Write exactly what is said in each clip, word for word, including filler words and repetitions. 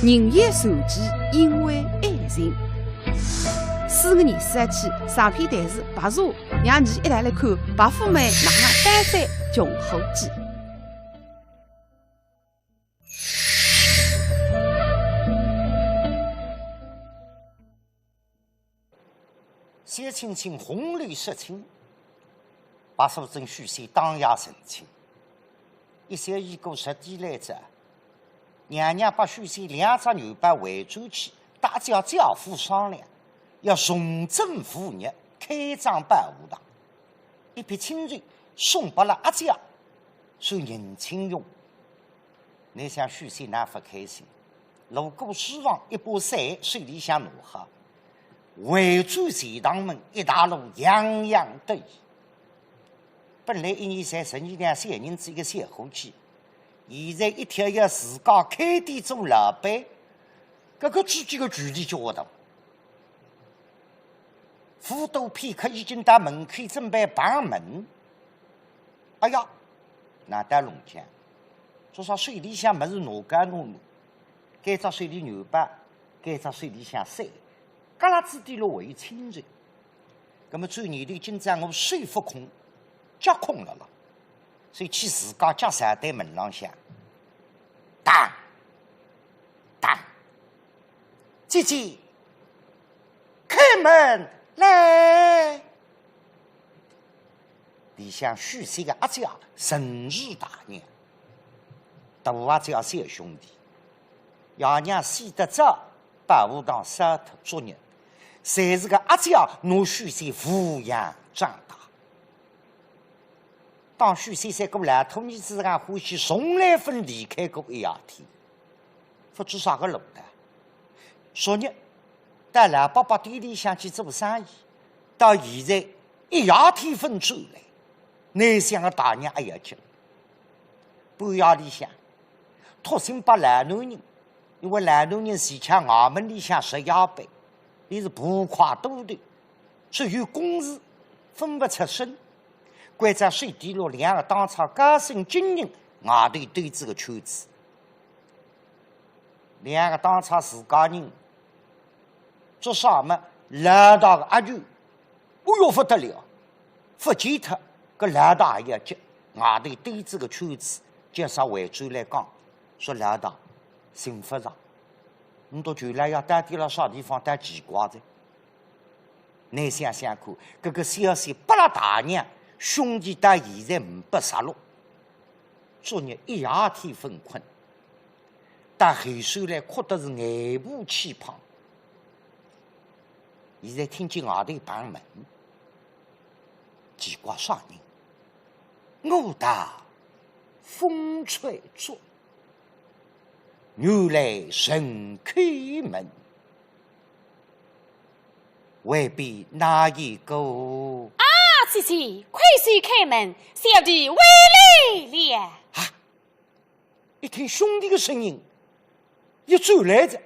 人有传奇，因为爱情。四月二十一日，上海电视白蛇让伲一道来看白富美哪能单山穷苦记。 小青青红楼说亲，白素贞许仙当夜成亲。一宵已过，十点来着，娘娘拨许仙两只元宝回转去，搭阿姐姐夫商量，要重整父业，开张宝和堂，一笔清银送拨了阿姐，算人情用。 倷想许仙哪勿开心？路过书房，一把伞手里向拿好，回转钱塘门，一带路洋洋得意。本来一年赚十二两小银子一个小伙计，现在一听要自家开店做老板，搿个之间个距离交关大。 互道片刻，已经到门口准备碰门。哎呀，哪搭弄僵？做啥手里向物事拿介拿满，该只手里元宝，该只手里向伞，搿拉子底落还有清银。葛末转念头，今朝我手勿空，脚空了啦，所以去自家脚坐对门浪向，当，当。 姐姐，开门来。里向许仙个阿姐仍是大娘，大阿姐小兄弟，爷娘死得早，宝和堂烧脱作孽，侪是个阿姐拿许仙抚养长大。 当许仙像个老头儿子一样欢喜，从来勿离开过一夜天。勿知啥个路道，昨日到老伯伯店里向去做生意，到现在一夜天勿转来，倷想个大娘还要紧。半夜里向，托性拨老男人，因为老男人前腔衙门里向值夜班，伊是捕快都头，只有公事，分勿出声。 关照手底落两个当差高升经营，外头兜仔个圈子。两个当差自家人，做啥么？老大个阿舅，哦哟，勿得了，勿见脱，搿老大也急，外头兜仔个圈子，叫啥回转来讲，说老大，寻勿着，倷到舅老爷到底辣啥地方，倒奇怪哉。 倷想想看，搿个消息拨了大娘，兄弟到现在呒拨着落，昨日一夜天勿困，到后首来哭得是眼部气胖。现在听见外头碰门，奇怪啥人？我道风吹竹。 原来人开门，外边哪一个？啊，姐姐，快些开门，小弟回来了。啊！一听兄弟个声音，一转来哉，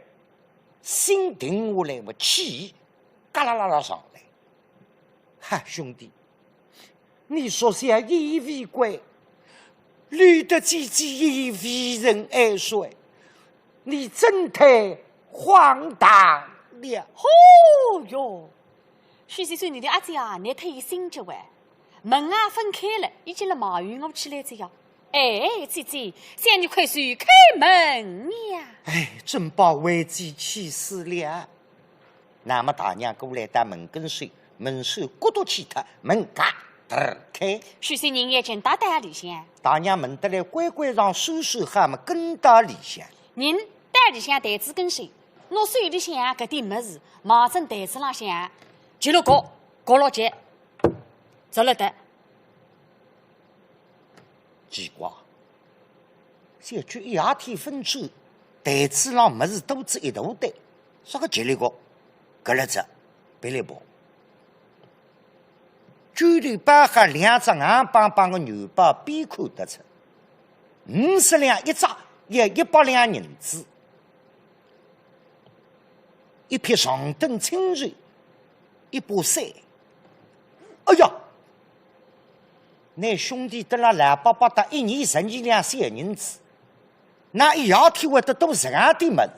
心定下来么，气嘎啦啦啦上来。嗨，兄弟， 你说小弟为官，累得姐姐为人爱说，你真太荒唐了。哦哟，许仙说你的阿姐啊，倷忒心急喂，门啊勿开了，已经辣埋怨我起来哉呀。哎，姐姐，想你快些开门呀。哎，真把为姐气死了。 那么大娘过来到门跟首，门闩咕嘟起脱，门嘎嘚儿开。许仙人已经踏到里向。大娘问得来乖乖让叔叔喊么跟到里向。人到里向台子跟首，拿手里向搿点物事，望准台子浪向，急了搞，搞牢急，折了得。奇怪， 小鬼一夜天勿转，台子浪物事多仔一大堆，啥个吉利个？搿日子别来跑。酒里包含两只硬邦邦个元宝，边看得出，五十两一只，要一百两银子。 一匹长凳青绸，一把伞。哎呀，倷兄弟得了老伯伯搭一年十二两小银子，哪一夜天会得多实梗点物事？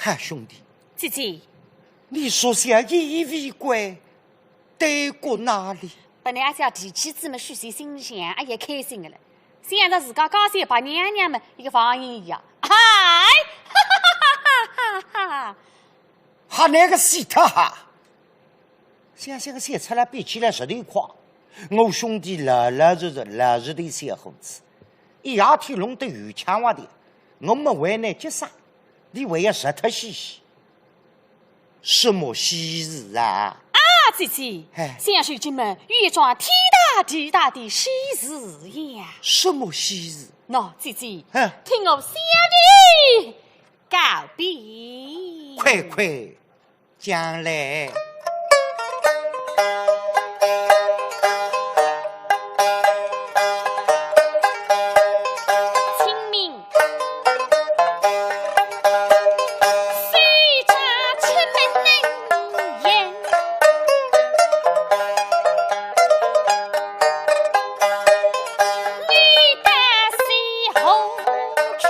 嗨，兄弟，姐姐，你说想依依为归，对过哪里？本来阿姐提起姊妹许仙心想，阿也开心的了。想着自家家小白娘娘么，一个放心一样。嗨，哈哈哈哈哈哈！还那个死他哈！想想个想出来比起来实在快。我兄弟老老实实，老实的小伙子，一夜天弄得油腔滑调，我们为难急煞， 你还要实脱喜喜。什么喜事啊？啊，姐姐，哎。想如今么，有一桩天大地大的喜事呀。什么喜事？喏，姐姐，哎。听我小弟告禀。快快讲来。 清明，手抓出门迎人，你到西河去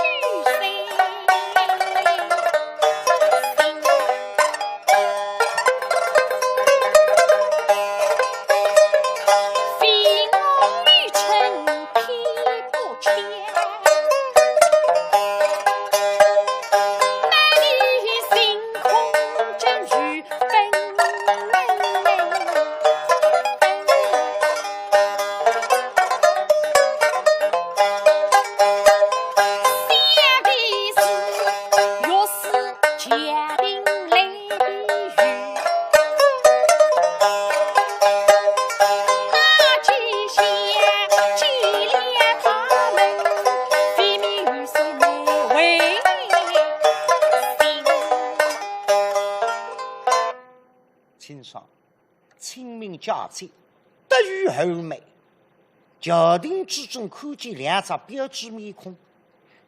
散心。 清爽，清明佳节，得于后梅。 桥亭之中看见两只标致面孔，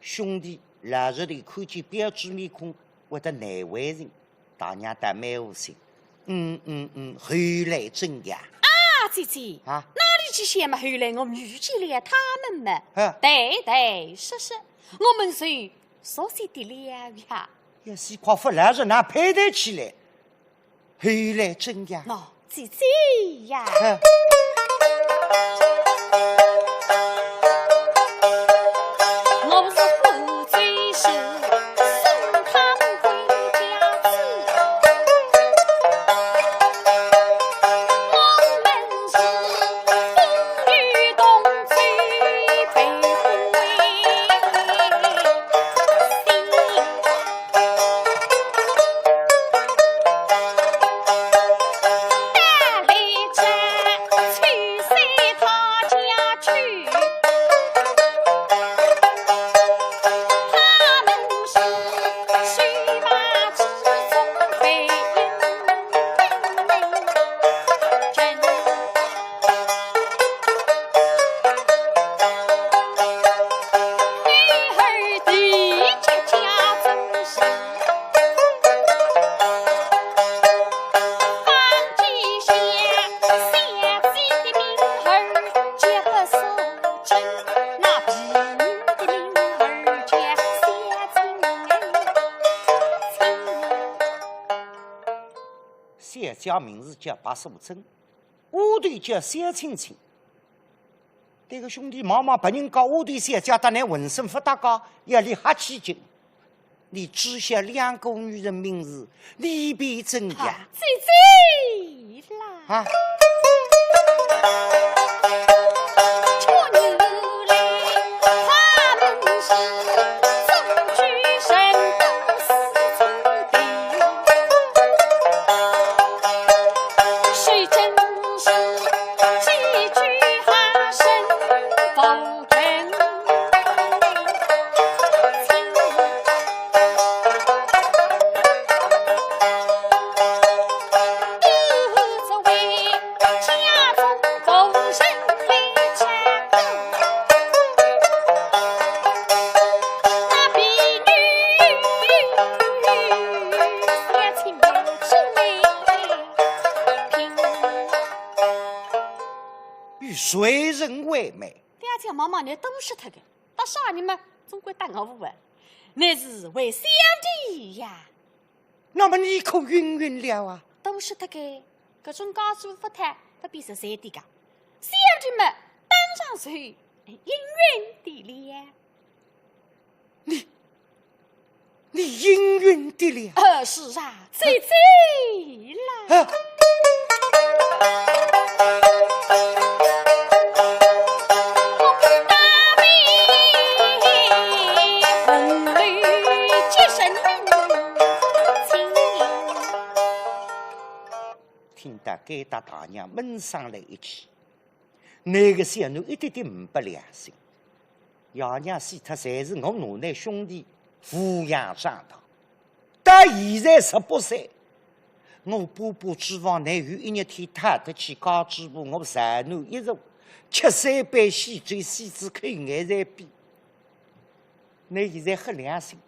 兄弟老实头看见标致面孔会得难为情，大娘倒蛮窝心。嗯嗯嗯，后来怎样？啊，姐姐，啊？哪里去想嘛，后来我遇见了他们嘛，啊。对对，是是，我们是熟悉的了呀。要是快不来人，哪配得起来？ 后来怎样？喏，姐姐呀。嗯。我是负罪是送他们回家去。我们是风雨同舟，悲欢心。 小姐名字叫白素贞。 丫头叫小青青。搿个兄弟妈妈别人家丫头小姐搭倷浑身勿搭界，要俚瞎起劲。你知晓两个女人名字，你便怎样？啊，姐姐啦。啊？与谁人为媒？对呀，叫妈妈，倷都是他个，搭啥人嘛，总归搭我啊。那是为小弟呀。那么你可应允了啊？都晓得个，搿种家主福太，勿比实在的个。小弟们，当然是应允的了。你，你应允的了？呃，是啊，姐姐啦。啊。听到该搭大娘闷声来一气，那个小囡一点点没良心。爷娘死脱，侪是我拿㑚兄弟抚养长大，到现在十八岁，我巴巴指望㑚有一日天逃得去家主婆，我受侬一族，吃三杯喜酒，死仔口眼才闭。㑚现在黑良心，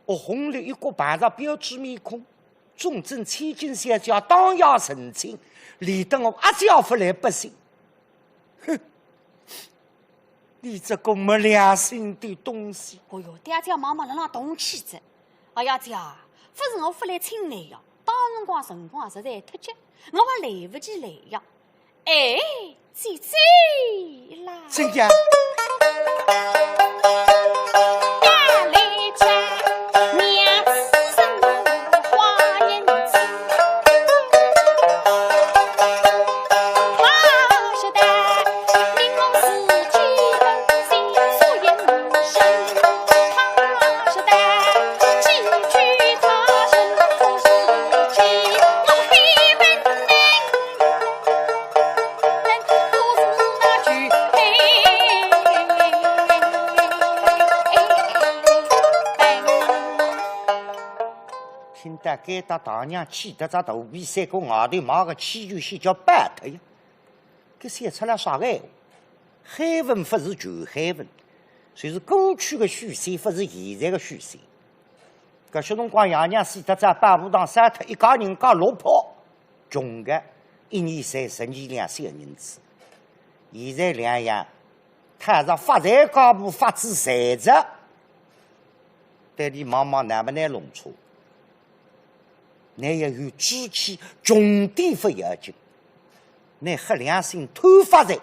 哦，红楼一角碰着标致面孔，总镇千金小姐当夜成亲，连得我阿姐勿来不行。哼，你这个没良心的东西！哦哟，爹爹妈妈辣辣动气哉。哎呀，姐啊，勿是我勿来请㑚呀，当辰光辰光实在忒急，我还来勿及来呀。 哎，姐姐啦。怎样？听到该搭大娘气得只肚皮三角外头冒个气球，先叫爆脱呀！搿小出来啥个闲话？海文勿是旧海文，就是过去个许仙，勿是现在个许仙。搿歇辰光爷娘死脱，在保和堂杀脱一家人家落魄， 穷个，一年赚十二两小银子。现在两样，摊上发财家婆发仔财着，对你妈妈难不难弄错？㑚要有志气，穷点勿要紧，㑚黑良心偷发财，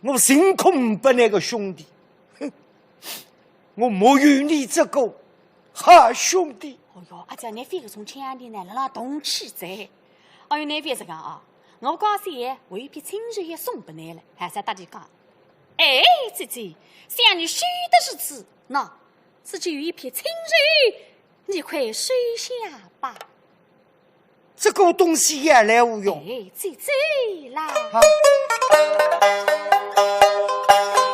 我情愿呒不㑚个兄弟。哼，我没有你这个好兄弟。哦哟，阿姐，㑚覅搿种腔调呢，辣辣动气哉。哎哟，㑚覅实梗啊，我家小爷还有一批亲事要送拨㑚了，还是搭俚讲。哎，姐姐，想你休得如此，喏，这就有一批亲事，你快收下吧。 这个东西也来无用。哎，姐姐啦。啊。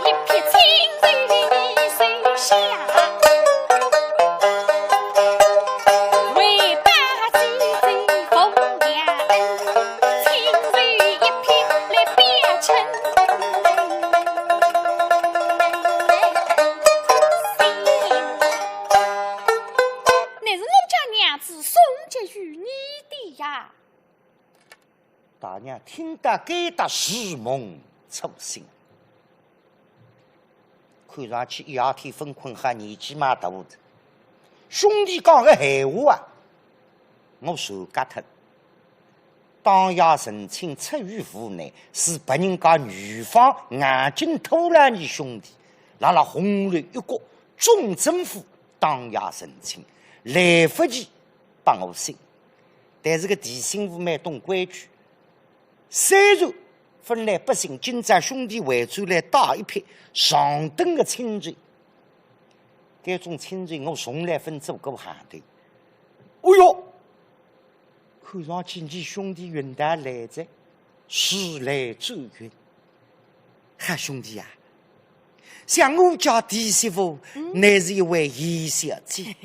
一批亲事你收下，为报姐姐奉娘恩，亲事一批来表亲。 乃是我家娘子送给于你的呀。大娘听到该搭如梦初醒，看上去一夜天朆困好，年纪蛮大的。兄弟讲个闲话啊，我全夹脱。当夜成亲出于无奈，是别人家女方硬劲拖牢伲兄弟，辣辣红楼一角总镇府 当夜成亲，来不及拨我信。但是个提醒我蛮懂规矩，虽然勿来不信，今朝兄弟回转来带一批上等个亲眷。该种亲眷我从来勿做过行头。哎哟， 看上去伲兄弟运道来哉，时来转运。好兄弟啊，想我家弟媳妇，嗯。乃是一位严小姐。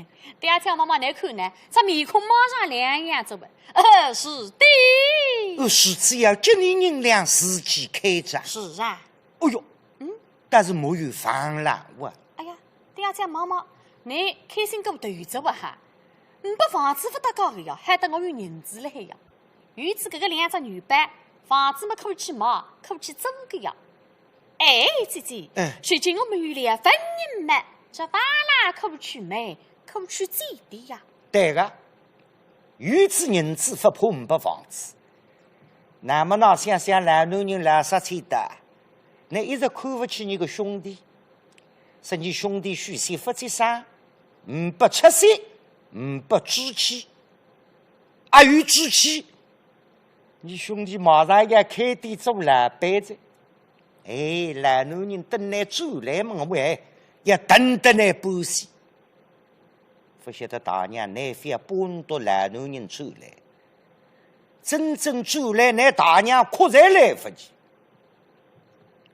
对啊，请妈妈来看呢，这面孔马上两样哉啘。呃，是的。呃，如此要给你银两，自己开张。是啊。哎哟，嗯？但是没有房了哇。哎呀，对啊，请妈妈，你开心过头哉啘哈。 呒不房子勿搭界个呀，还得我有银子勒海呀。有仔搿个两只元宝，房子么可以去卖，可以去租个呀。哎，姐姐，哎。如今我们有了份银么，这房啦可以去卖，可以去借的呀。对个，有仔银子勿怕呒不房子。那么倷想想，老男人老煞千刀，倷一直看勿起倷个兄弟，说倷兄弟许仙勿接生，呒不出息，呒不志气，阿有志气，倷兄弟马上要开店做老板哉。哎，老男人等倷转来么，我还要等等倷半死。 勿晓得大娘倷覅搬到老男人转来，真正转来，倷大娘哭侪来勿及。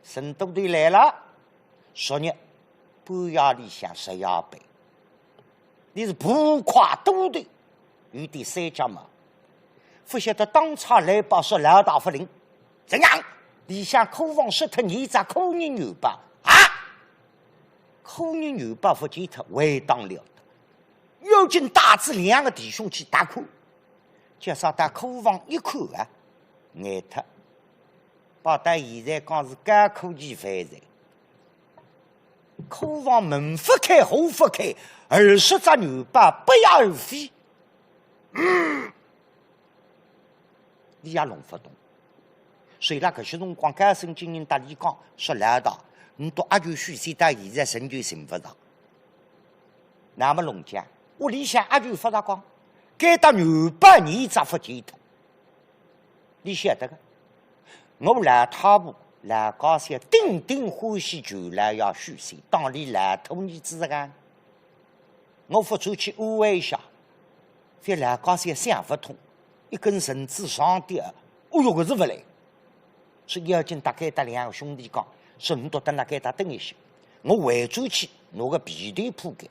沈都头来了，昨日半夜里向十夜班，倷是步快多头，有点三脚猫。勿晓得当差来报说老大勿灵，怎样？里向库房失脱二只苦人元宝啊！ 苦人元宝勿见脱，还当了得。要紧带仔两个弟兄去打探，叫啥到库房一看啊，呆脱。包大现在讲是高科技犯罪，库房门勿开，户勿开，二十只元宝不翼而飞。嗯， 倷也弄勿懂。所以啦，搿歇辰光，高升今日搭俚讲，说老大，倷笃阿舅许仙到现在仍旧寻勿着。那么弄僵，屋里向阿舅勿着讲，该搭元宝二只勿见脱。倷晓得个，我老太婆老家小顶顶欢喜舅老爷许仙，当俚老大儿子实梗。 我勿出去安慰一下，覅老家小想勿通，一根绳子上吊，哦哟，搿是勿来。所以要紧搭该搭两个兄弟讲，说倷笃等辣该搭等一歇，我回转去拿个被头铺盖，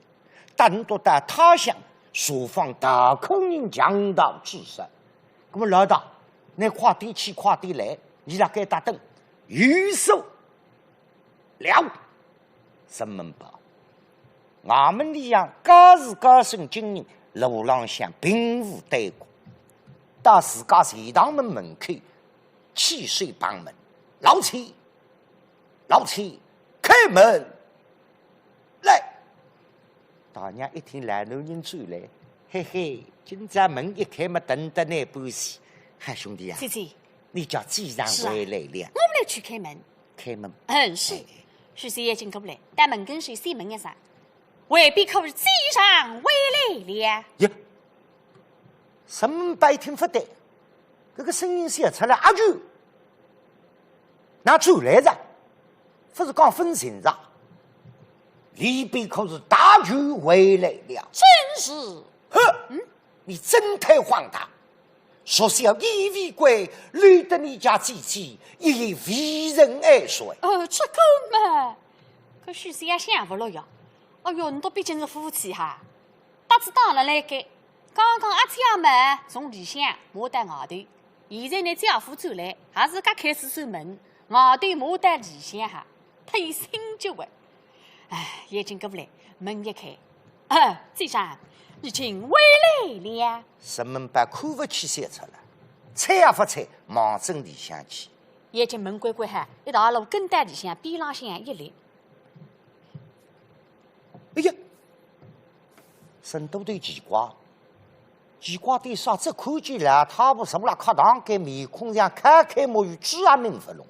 搭倷笃到他乡设防大苦人强盗之说。那么老大，倷快点去，快点来，倷辣该搭等，有数 了。沈文豹，衙门里向高是高升，今日路浪向并无耽搁，到自家钱塘门门口起手碰门，老千，老千，开门来。大娘一听老男人转来，嘿嘿，今朝门一开嘛，等得倷半死。嗨，兄弟啊，姐姐，你家既然是啊，回来了，我们来去开门。 开门。嗯，是。哎。许仙已经过来，到门跟首先问一声，外边可是姐丈回来了？呀，沈文豹一听勿对，搿个声音响出来，阿舅，哪转来哉？勿是讲分神哉？里边可是大舅回来了。正是。哼，嗯？你真太荒唐！ 说是要一为官，累得你家姐姐一夜未曾安睡。呃，这个嘛，可许仙也想勿落呀。哎哟，倷笃毕竟是夫妻哈，搭仔打了来个。刚刚阿姐嘛从里向骂到外头，现在呢姐夫转来，还是刚开始扇门，外头骂到里向哈，忒心急了。哎，眼睛搿勿来，门一开，啊，姐丈，你请回来了。 沈文豹看勿起小赤佬，睬也勿睬，望准里向去。眼睛门关关好，一道路跟到里向，边浪向一立。哎呀，沈都头奇怪，奇怪点啥？只看见老太婆坐辣客堂间，面孔像敲开木鱼，嘴也抿勿拢。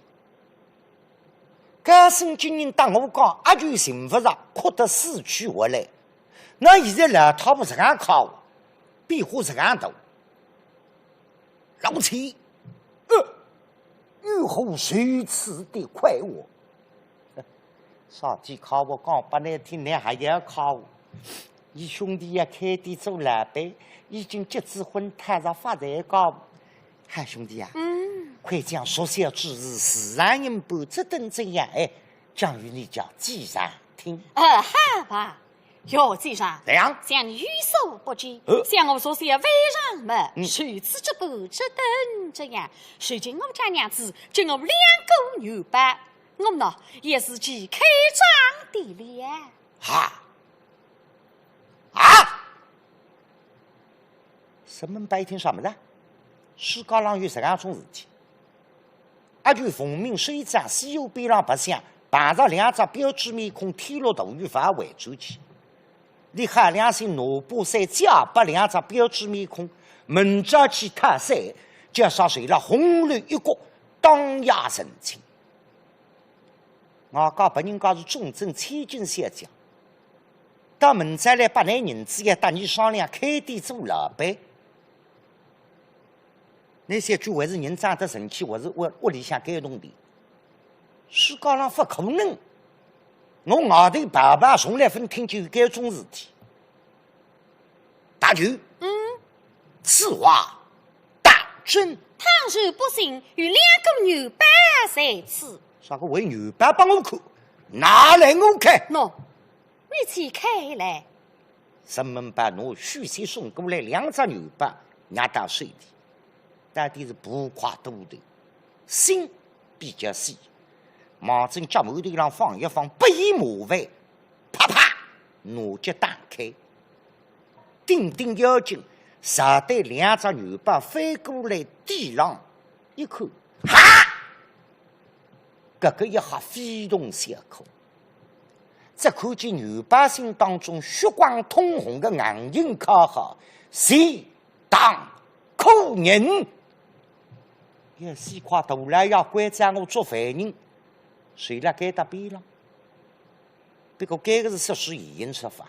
高升今日搭我讲，阿舅寻勿着，哭得死去活来。那现在老太婆实梗哭，变化实梗大。老千，呃，有何如此的快活？啥体快活讲拨倷听，倷还要快活？ 伊兄弟要开店做老板，已经结仔婚，讨着发财讲。嗨，兄弟啊，嗯。快将说小之事，自然人不这等怎样？哎，讲与你家姐丈听。呃，好吧。哟，姐丈，怎样？想你有所不知，呃。想我说小外丈嘛，嗯。如此这般这等这样，如今我家娘子给我两个女伴，我呢也是去开张的了。哈？ 啊！沈文豹一听啥物事？世界浪有实梗种事体？阿舅奉命收账，西湖边浪白相，碰着两只标致面孔，天落大雨，勿回转去。你喊两声奴仆，再叫拨两只标致面孔，明朝去讨债，叫啥谁了红楼一角当夜成亲。外加别人家是重症千金小姐，到明朝来拨拿银子也搭你商量开店做老板。那小鬼还是人长得神气，还是屋屋里向该动的。世界上勿可能，我外头爸爸从来勿听见有该种事体。大舅，嗯，此话当真？倘若不信，有两个牛板在此。啥个为牛板拨我看？拿来我看。喏，你且看来。陈门板拿许仙送过来两只牛板，拿到手里。到底是布块多的，心比较细，望准脚馒头浪放一放，不嫌麻烦，啪啪，拿脚打开。顶顶要紧，啥对两只牛板翻过来地浪一看，哈！搿个一吓非同小可。只看见牛板心当中血光通红的硬印刻好，钱塘苦人。要死快，大老爷关照我做犯人，谁来该搭边浪？不过该个是说书现形说法，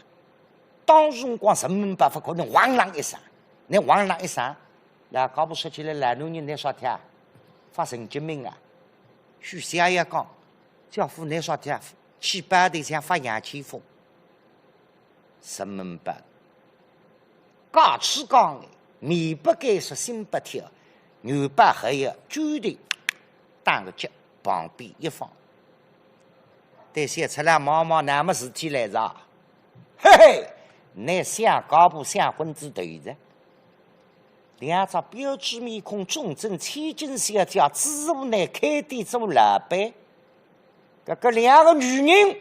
当时辰光陈门板勿可能，汪啷一声，那汪啷一声，那搞不说起来，老男人那啥跳，发神经病啊！许仙也讲，叫夫那啥跳，气爆得像发羊癫疯。陈门板，假痴讲的，面不改色心不跳，牛板还要举的，打个结，旁边一放。对小赤佬望望，那么事体来哉，嘿嘿，那想搞不想混子头子。两只标致面孔，重症千金小姐，之后呢，开店做老板。搿个两个女人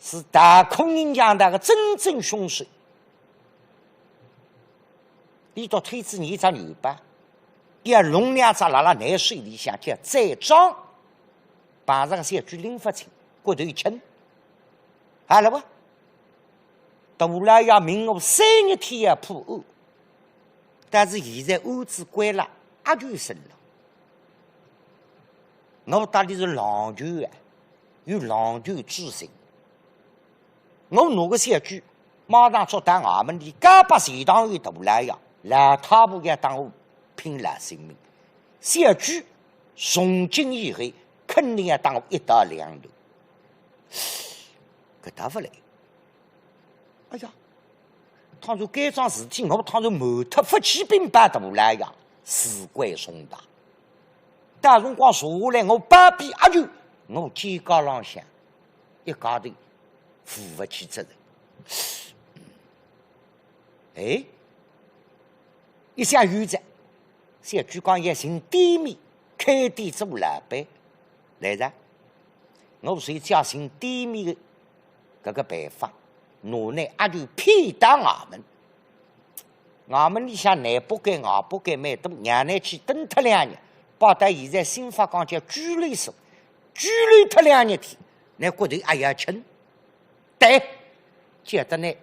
是大空人家那个真正凶手。伊倒推仔你只牛板，要弄两只辣辣难水里向叫再装，把这个小鬼拎勿清，骨头轻。好了吧？大老爷命我三日天要破案，但是现在案子关了阿舅身浪。我搭伊是郎舅啊，有郎舅之情。我拿个小鬼马上捉到衙门里，交拨钱塘县大老爷，老太婆也当我拼了性命。小鬼从今以后肯定要当我一刀两断。搿搭勿来。哎呀，倘若该桩事体我倘若瞒脱勿去禀报大老爷，事关重大。到辰光查下来，我包庇阿舅，我肩胛浪向一家头负勿起责任。哎，一想有哉，小鬼讲要寻店面，开店做老板，来哉，我就借寻店面的搿个办法，拿倷阿舅骗到衙门。衙门里向内八间外八间蛮多，让倷去蹲脱两日，包括现在新法讲叫拘留所，拘留脱两日天，倷骨头还要轻。对，叫得倷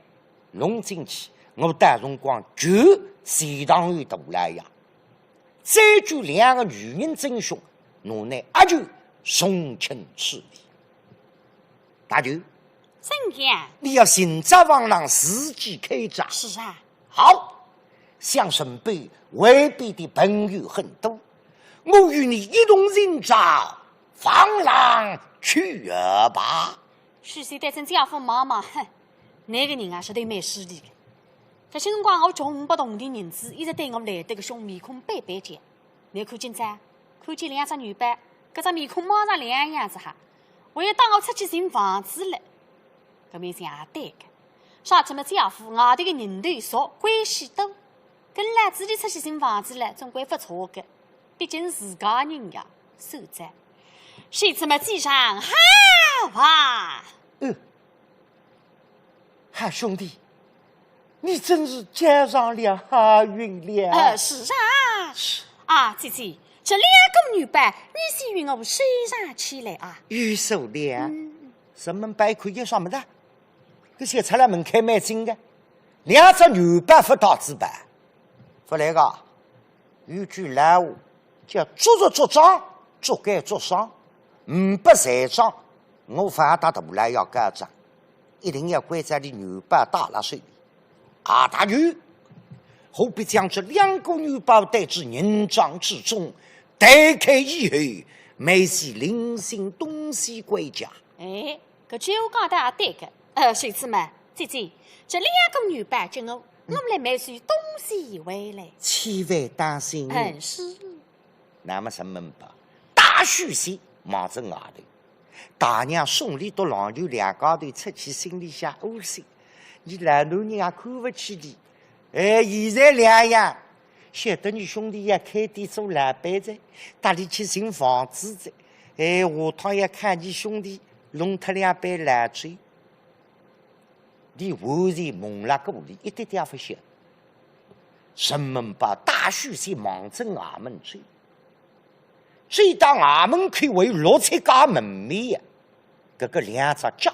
弄进去，我到辰光救钱塘县大老爷，再救两个女人真凶，拿倷阿舅从轻处理。大舅，怎样？你要寻着房浪自己开张。是啊。好，想沈贝外边的朋友很多，我与你一同寻找房浪去吧。许仙对仔姐夫望望，哼，倷个人啊，实在蛮势利的。搿歇辰光我穷呒不铜钿银子，一直对我来得个凶，面孔板板叫。 倷看今朝，看见两只牛板，搿只面孔马上两样子哈，还要带我出去寻房子了。搿么想也对个，啥体么姐夫外头个人头熟，关系多，跟牢仔俚出去寻房子了，总归勿错个，毕竟是自家人呀，算哉。啥体么记上好啊。嗯， 好兄弟，你真是交上了好运了。呃，是啊。啊，姐姐，这两个女伴，你先与我收藏起来啊。有数了。嗯。沈门板一看，要啥么子？搿歇出来门槛蛮精个，两只元宝勿带仔吧？勿来个。有句老话叫“捉贼捉庄，捉奸捉商”，呒不罪状，我勿搭大老爷告状，一定要关照俚元宝带勒手里。啊，大舅，何必将这两个元宝带至银帐之中，待开以后，梅姐另寻东西归家？哎， 搿句闲话讲得也对个。呃，秀芝嘛，姐姐，这两个元宝给我，我来买些东西回来。千万当心。嗯，是。那么陈门宝大许仙望仔外头，大娘送俚笃郎舅两家头出去，心里向窝心。伲老大人也看勿起俚， 哎，现在两样，晓得伲兄弟要开店做老板哉，搭俚去寻房子哉，哎，下趟要看伲兄弟弄脱两杯老酒。俚完全懵了过来，一点点勿晓得。陈门宝大许仙望仔外门去，走到外门口还有六七家门面呀，搿个两只脚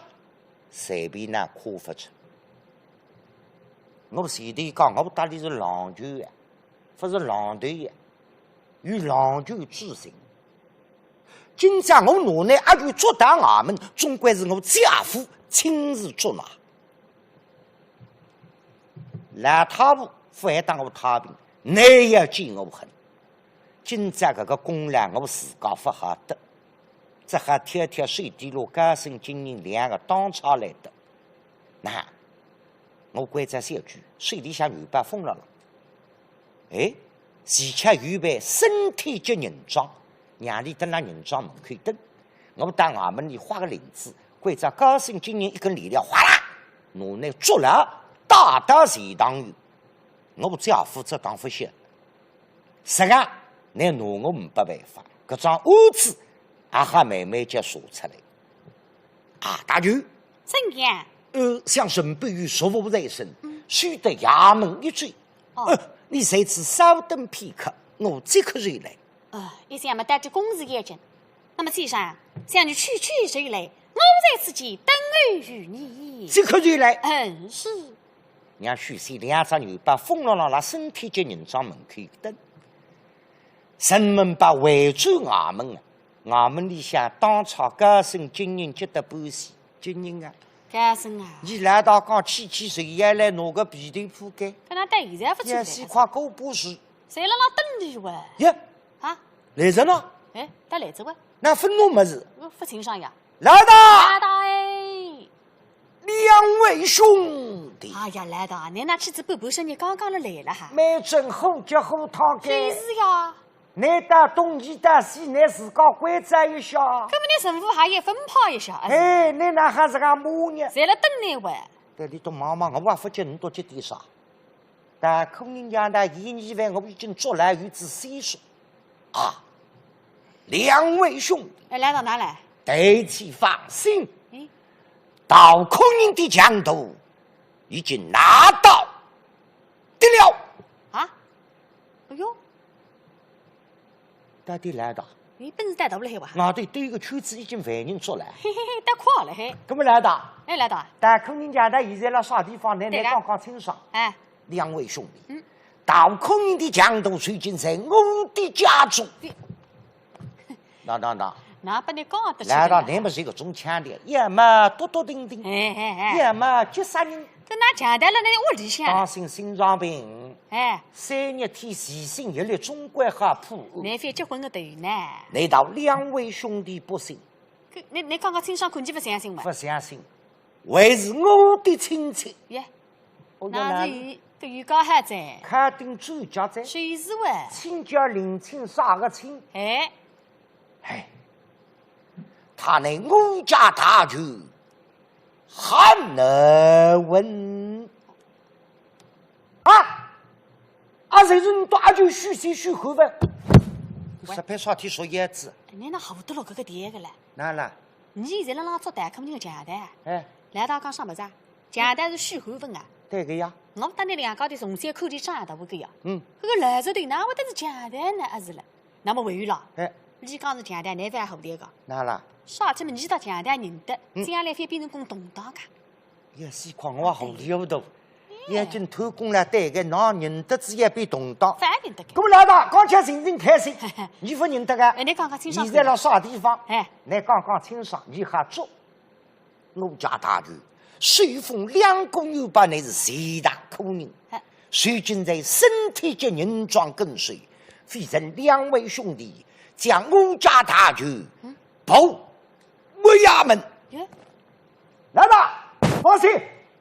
随便哪跨勿出。 我前头讲，我搭俚是郎舅呀，勿是郎头呀，有郎舅之情。今朝我拿倷阿舅捉到衙门，总归是我姐夫亲自捉拿。老太婆勿会搭我太平，倷要记我恨。今朝搿个功劳我自家勿好得，只好挑挑手底落高升金银两个当差来得。 那，我关照小鬼，手里向元宝封牢了。哎，齐巧有爿身体急银装，让俚蹲辣银装门口等。我到衙门里花个翎子，关照高升金银一根链条，哗啦，拿倷捉牢，带到钱塘县。我姐夫只当勿晓得。实梗，倷拿我呒不办法，搿桩案子阿好慢慢叫查出来。 啊，大舅。怎样？呃，想沈宝玉束缚在身，嗯。休得衙门一走。哦。呃，你在此稍等片刻，我即刻就来。啊，一想嘛，到底公事要紧。那么先生，想你去去就来，我在此地等候于你。即刻就来。嗯，是。让许仙两只元宝封牢牢，身体急银装门口等。陈门宝回转衙门啊，衙门里向当差高升金银急得半死，金银啊！高升啊！伲老大讲，去去就要来拿个被头铺盖。搿哪到现在勿出来？也是块过把事。侪辣辣等俚哇。耶，啊？来哉呢？哎，倒来哉哇。哪勿拿物事？我勿清爽呀。老大！老大哎！两位兄弟。哎呀，老大，倷哪去仔半半生，倷刚刚辣来了哈？蛮正，好脚好汤盖。就是呀。 倷到东，伲到西，倷自家关照一下。搿么倷任务还要分派一下，啊是？哎，倷哪哈自家摸呢？侪辣等倷喂。对，俚笃望望，我也勿急，倷笃急点啥？但可人家呢，嫌疑犯我已经捉牢有仔线索。啊，两位兄弟，哎，老大，拿来。大家放心，哎。逃空人的强盗已经拿到的了。啊？哎哟， 到底来的？倷本事倒大了海哇？外头兜一个圈子已经犯人捉了。嘿嘿嘿，倒快了嘿。搿么来的？哎，来的。但可人家呢，现在辣啥地方呢？对的。倷讲讲清爽。哎。两位兄弟，嗯。逃空人的强盗最近在我的家中。对。那那那。哪拨倷讲得出来？来的，倷么是搿种腔调，要么笃笃定定，哎哎哎。要么急杀人。搿哪强盗辣倷屋里向？当心心脏病。 哎。三日天，疑心一立，总归好破案。倷覅急昏个头呢。难道两位兄弟不信？搿，倷，倷讲讲清爽，看见勿相信嘛？勿相信，还是我的亲戚。耶，哦，那是有，搿有介好哉？肯定主家哉。就是喂。亲家，另亲啥个亲？哎。 哎，他乃我家大舅，韩乃文。啊，啊，就是倷大舅许仙许汉文。喂。实拍啥体说叶子？倷哪好得落搿个点个唻？哪啦？倷现在辣辣捉逃空人个强盗。哎。老大讲啥物事啊？强盗是许汉文啊。对个呀。我搭倷两家头从小看俚长大个呀。嗯。搿个老实头哪会得是强盗呢？啊是了。 那么还有啦，哎。倷讲是强盗，倷覅胡乱讲。哪啦？啥体么，倷搭强盗认得，嗯。将来覅变成共同同党个。也是狂话糊里糊涂，眼睛偷工了对个，哪认得仔一笔动荡。反认得个。搿么老大，刚才心情开心，你勿认得个？哎，侬讲讲清爽。现在辣啥地方？哎。侬讲讲清爽，你好做。我家大舅，手捧两个元宝，乃是钱塘苦人。哎。如今在身体及银装跟随，非人两位兄弟，将我家大舅，嗯。 报回衙门。哟。老大，放心，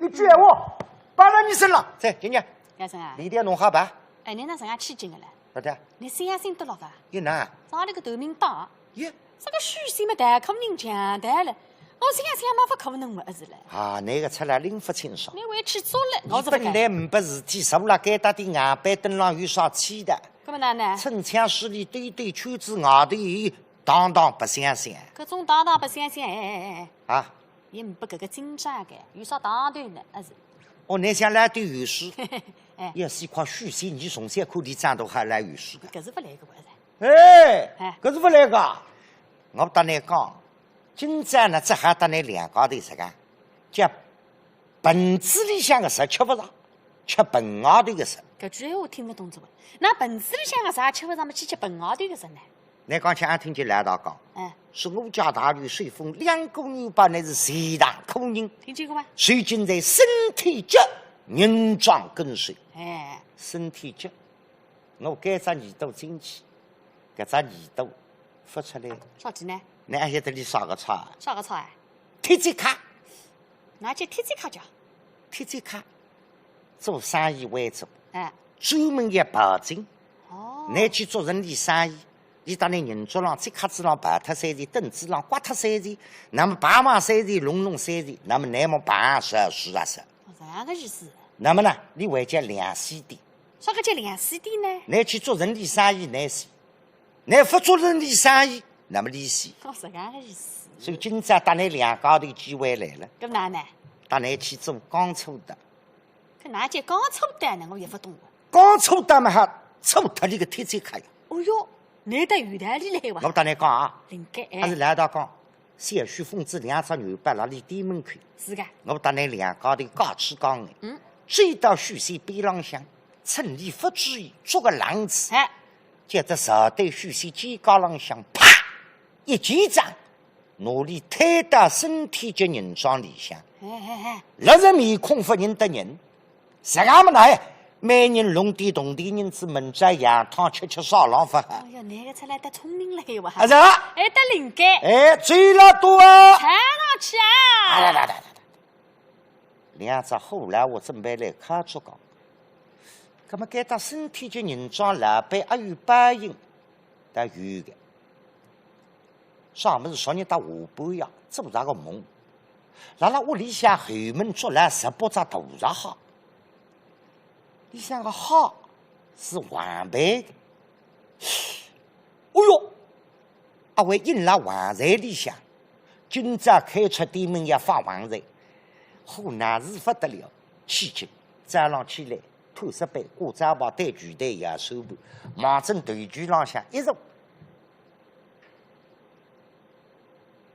一句闲话，摆辣你身浪。噻，进去。先生啊。里头弄好吧？哎，侬哪能介起劲个嘞？啥个？侬心也心得落个？有哪？啥里个头名堂？哟。啥个许仙么大可人强大了，我心也心也没法可能么是嘞。啊，那个出来拎勿清爽。侬回去做了，我是勿敢。你本来没事体，坐辣该搭的硬板凳浪有啥气的？搿么哪能？趁腔势里兜兜圈子外头 堂堂白相相。搿种堂堂白相相，哎哎哎哎。啊？也没搿个紧张个，有啥堂头呢？啊是。哦，侬想来对有数？哎。也是一块许仙，你从小看伊长大还来有数个。搿是勿来个，我是。哎，哎。搿是勿来个。我搭侬讲，今朝呢，只好搭侬两家头实梗，叫 盆子里向个食吃勿着，吃盆外头个食。搿句闲话听勿懂哉喂。那盆子里向个食吃勿着么，去吃盆外头个食呢？侬刚才也听见老大讲，哎。是我家大舅手捧两个元宝，乃是钱塘苦人。听见过伐？如今在身体急，银装跟随。哎。身体急，我该只耳朵进去，搿只耳朵勿出来。啥体呢？侬还晓得伊啥个差？啥个差啊？ 贴纸卡。哪叫贴纸卡叫？贴纸卡，做生意为主，哎。专门要跑精。哦。侬去做生理生意，伊搭侬银桌浪、纸卡子浪跑脱三钱，凳子浪刮脱三钱，那么白忙三钱，弄弄三钱，那么侬么白忙十二十。哦，搿样个意思。那么呢，伊还叫两死点。啥个叫两死点呢？侬去做生理生意，侬死。 侬勿做生理生意，那么伊死。哦，是搿样个意思。所以今朝搭侬两家头机会来了。搿哪能？搭侬去做讲错的。搿哪叫讲错的呢？我也勿懂。讲错的嘛，还错脱伊个贴纸卡呀。哦哟，侬倒有道理嘞哇。我搭侬讲啊，灵个，哎。还是老大讲，小许奉仔两只元宝辣伊店门口。是个。我搭侬两家头假痴讲哎，嗯。追到许仙边浪向，趁伊勿注意，捉个冷子。哎。 接着手对许仙肩胛浪向啪一记掌，拿伊推到身体及银装里向。哎哎哎。勒人面孔勿认得人，实梗么来，每人弄点铜钿银子，明朝羊汤吃吃烧冷饭。哎呀，侬个出来得聪明了哇！啊是啊。哎，得灵个。哎，醉了多啊。看上去啊。来来来来来。 两只虎老虎准备来敲竹杠。葛么该搭身体及银装老板阿有报应？倒有个。啥物事？昨日到下半夜做着个梦，辣辣屋里向后门捉牢十八只大闸蟹，里向个蟹是黄白个。哦哟，阿会印辣黄绸里向， 今朝开出店门要发横财，火那是勿得了，起劲，早浪起来，脱色板、挂招牌、对柜台、摇手盘，望准头柜浪向一坐，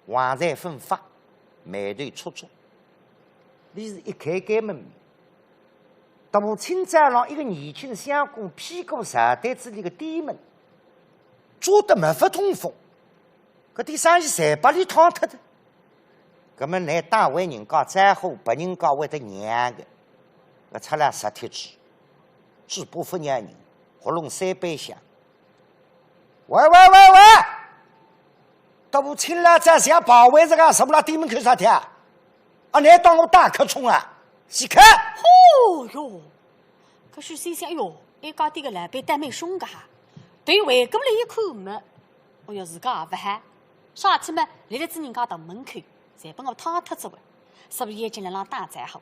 横财分发，眉头蹙蹙。伊是一开开门，大清早浪一个年轻相公屁股坐台子里个店门，做得没法通风。 搿点生意侪拨伊烫脱的。葛么倷打坏人家招呼，拨人家会得让个，搿出来实贴纸，嘴巴勿让人，喉咙三板响。喂喂喂喂，大清老早像跑坏仔个，坐辣店门口啥体啊？啊，倷当我打瞌冲啊？死开！哦哟，搿许仙想，哎哟，埃家店个老板倒蛮凶个哈。头回过来一看么， 哦哟，自家也勿喊，啥体么，立辣仔人家大门口，侪拨我烫脱仔哇，所以眼睛辣浪打招呼。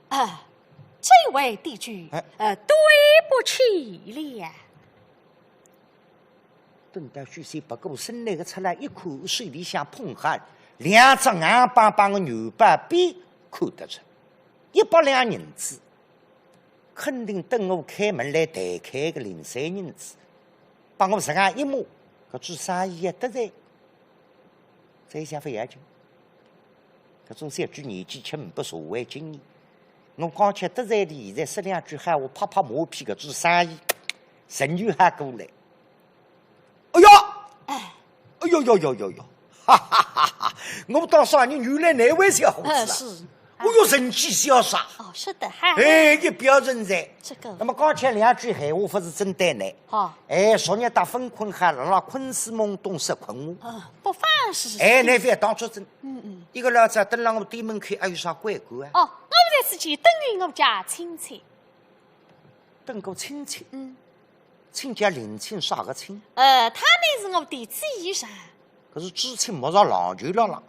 啊，这位地主，哎。呃，对不起了。等到许仙别过身来个出来一看，手里向捧好两只硬邦邦个元宝，便看得出，一百两银子。 肯定等我开门来代开个零碎银子，拨我实梗一摸，搿做生意也得罪。再一想勿要紧，搿种小鬼年纪轻，呒不社会经验。我刚才得罪俚，现在说两句闲话，拍拍马屁，搿种生意，人就好过来。哎呀，哎，哎呦呦呦呦呦，哈哈哈哈！我当啥人，原来哪位小伙子啊？呃，是。哎呦，人气潇洒。哦，是的，还哎，一表人才。这个那么刚才两句闲话，勿是针对呢。好，哎，昨日到朆困好了，辣辣困思懵懂失困我。呃，不妨事。哎，倷覅当作真。嗯嗯，一个老早蹲辣我店门口，还有啥怪怪啊？哦，我在此间等于我家亲戚。等过亲戚，嗯，亲家林亲啥个亲？呃，他乃是我的姐丈。可是知青莫着浪就了了。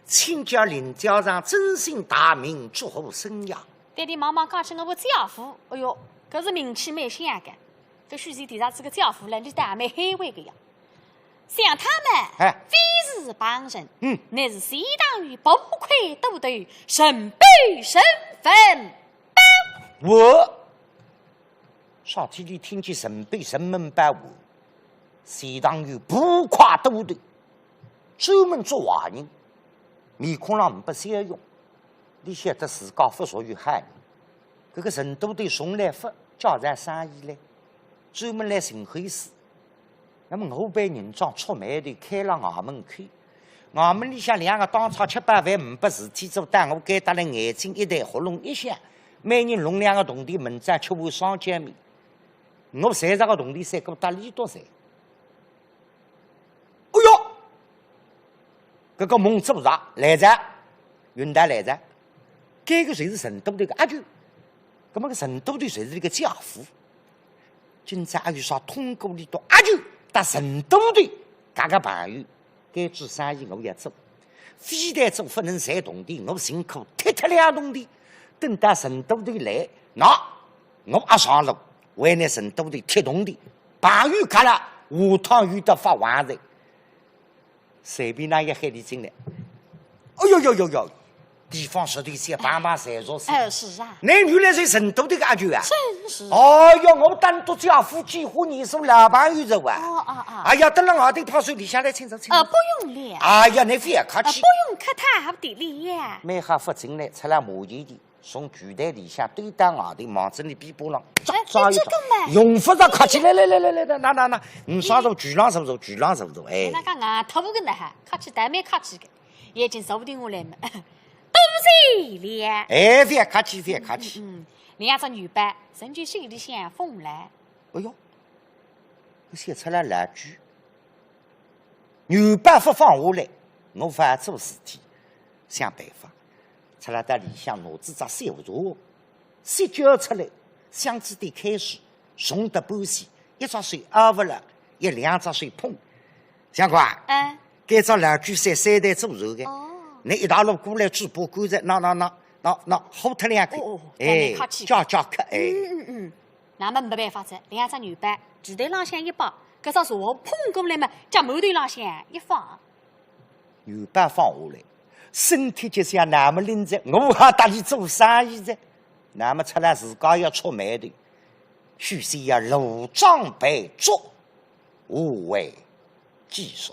亲家林家丈，尊姓大名，作何生涯？爹爹妈妈讲起我个姐夫，哎哟，搿是名气蛮响个。搿许仙提上仔个姐夫来，俚倒蛮海外个呀。想他嘛，哎非是旁人，嗯，乃是钱塘县捕快都头陈宝陈文。我啥体俚听见陈宝陈文包我，钱塘县捕快都头，专门捉坏人，面孔浪呒不笑容。俚晓得自家勿属于好人，搿个陈都头从来勿介绍生意嘞，专门来寻黑市。那么我拨人家触霉头，开辣衙门口。衙门里向两个当差吃饱饭呒不事体做，当我该搭来眼睛一抬，喉咙一响，每人弄两个铜钿，明朝吃碗双浇面。我赚着个铜钿，侪过搭俚笃赚。哎哟，搿个梦做着，来着，运道来着。 搿个就是陈都头个阿舅，葛末搿陈都头就是俚个姐夫。今朝阿舅啥通过俚笃阿舅搭陈都头搿个朋友，该桩生意我要做，非但做勿能赚铜钿，我辛苦踢脱两铜钿。等到陈都头来，喏，我阿上路，为难陈都头踢铜钿，朋友搿了，下趟有得发横财。 随便哪一喊俚进来。哎呦呦呦呦，地方势头小，帮忙侪熟悉。哎，是啊。倷原来是陈都头个阿舅啊？真是。哎哟，我搭倷姐夫几化年数，老朋友哉哇。哦哦哦。哎呀，等辣外头派出所里向来，请坐，请坐。呃，不用了。哎呀，倷覅客呃，气不。用客套的了。蛮好，勿进来，出来骂伊的，从柜台里向对到外头，望仔俚臂膊浪，抓哎抓一抓这个嘛，用勿着客气。来来来来来来，拿拿拿，倷啥坐，局浪坐坐，局浪坐坐，哎。那个硬头个呢哈，客气倒蛮客气的，眼睛坐定下来嘛。多谢了。哎，覅客气，覅客气。嗯，两只牛包，人就心里向放了。哎哟，搿些出来老鬼，牛包勿放下来，我勿好做事体，想办法。出来到里向拿仔只小茶壶，歇脚出来，箱子底开水，盛得半满，一只手拗勿牢，一两只手捧。相公啊，嗯，该只老鬼三三代祖传个，哦倷一道路过来，嘴巴关着，喏喏喏喏喏，呼脱两口，哦哦哎倷客气，解解渴，哎。嗯嗯嗯，那么没办法哉，两只牛包，地台浪向一摆，搿只茶壶捧过来嘛，脚馒头浪向一放。牛包放下来，身体就像那么拎着，我还搭俚做生意哉，那么出来自家要触霉头，许仙要路障百出，无为继续。